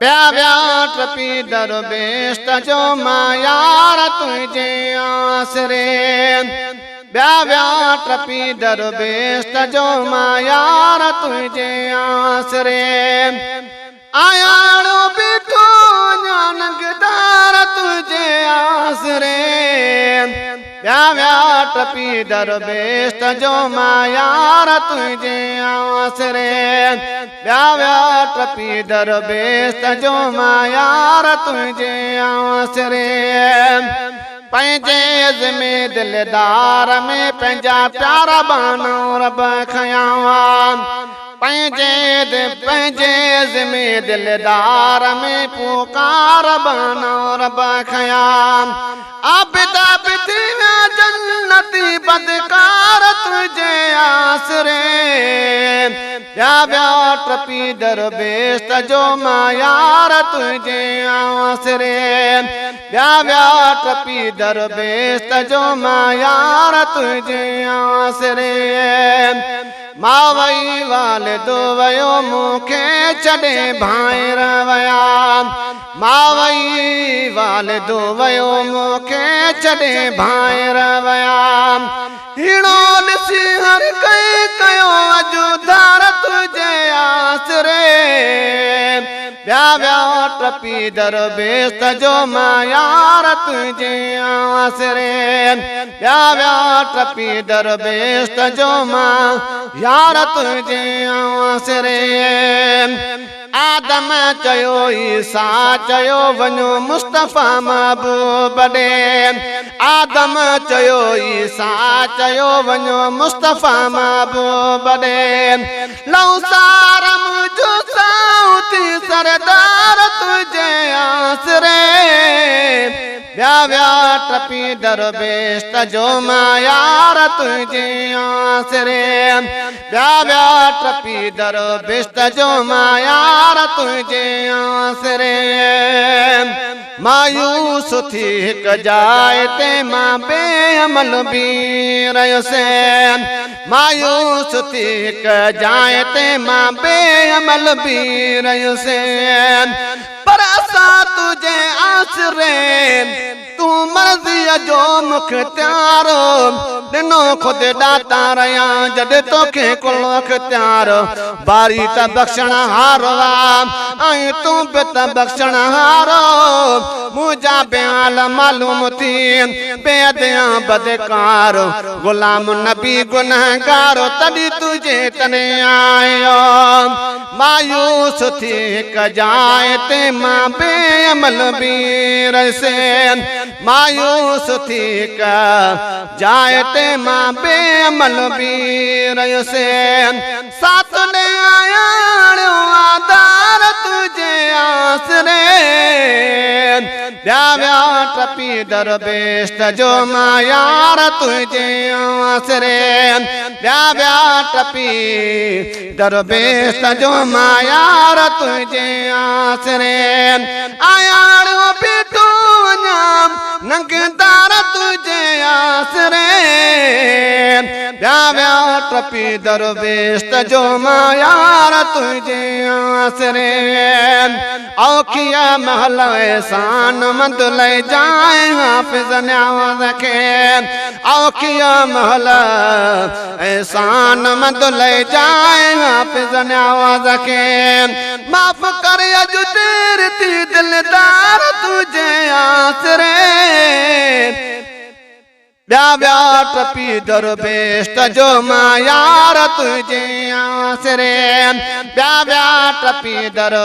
ٻيا ويا ٽپي در بهشت جو مان يار تنهنجي آسري. ٻيا ويا ٽپي در بهشت جو مان يار تنهنجي آسري. آياڻو بيٺو اڃا ننگدار تنهنجي آسري. ٻيا ويا ٽپي در بهشت جو مان يار تنهنجي آسري. ٻيا ويا ٽپي در بهشت جو مان يار تنهنجي آسري. پنهنجي ذمي دلدار ۾ پنهنجا پيارا ٻانها رب کنيا. پنهنجي پنهنجي ذمي دلدار ۾ پڪار ٻانها رب کنيا. عابد به ٿي ويا جنتي بدڪار تنهنجي آسري. ٻيا ويا ٽپي در بهشت جو مان يار تنهنجي آسري. ٻيا ويا ٽپي در بهشت جو مان يار تنهنجي آسري. ماء وئي والد ويو مون کي ڇڏي ڀائر ويا. ماء وئي والد ويو مون کي ڇڏي ڀائر ويا. هيڻو ڏسي هر ڪنهن ڪيو اڄ ڌار تنهنجي آسري. ٻيا ويا ٽپي در بهشت جو مان يار تنهنجي آسري. ٻيا ويا ٽپي در بهشت جو مان يار تنهنجي آسري. آدم چيو عيسيٰ چيو وڃو مصطفيٰ محبوب ڏي. آدم چيو عيسيٰ چيو وڃو مصطفيٰ محبوب ڏي. لئون سار منهنجو سائو ٿي سردار تنهنجي آسري. ٻيا ويا ٽپي در بهشت جو مان يار تنهنجي آسري. ٻيا ويا ٽپي در بهشت جو مان يار تنهنجي آسري. مايوس ٿي هڪ جاء تي مان بي عمل بيهي رهيس. مايوس ٿي هڪ جاء تي مان بي عمل بيهي رهيس. پر اسان تنهنجي آسري تون مرضيء جو مختيار. ڏنو خود ڏاتار يا جڏ توکي ڪل اختيار. باري ته بخشڻهار آ ۽ تون به ته بخشڻهار. منهنجا به حال معلوم ٿي بي اديان بدڪار. غلام نبي گنهگار تڏهن تنهنجي تني آيو. مايوس ٿي هڪ جاء تي مان بي عمل بي رهيس. مايوس ٿي هڪ جاء تي مان بي عمل بي رهيس. ساٿ ڏي آياڻيو آڌار تنهنجي آسري. ٻيا ويا ٽپي در بهشت جو مان يار تنهنجي آسري. ٻيا ويا ٽپي در بهشت جو مان يار تنهنجي آسري. آياڻيو بيٺو وڃان ننگدار تنهنجي آسري. ٻيا ويا ٽپي در بهشت جو مان يار تنهنجي آسري. اوکيء مهل احسان مند لئي جانء حافظ نياز کي. اوکيء مهل احسان مند لئي جانء حافظ نياز کي. معاف ڪر اڄ دير ٿي دلدار تنهنجي آسري. ٻيا ويا ٽپي در بهشت جو مان يار تنهنجي آسري. ٻيا ويا ٽپي در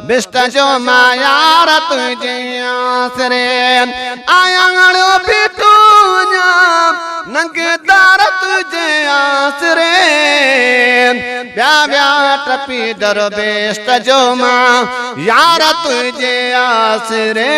بهشت جو مان يار تنهنجي آسري. آيان اڻيو بيٺو وڃان ننگدار تنهنجي آسري. ٻيا ويا ٽپي در بهشت جو مان يار تنهنجي آسري.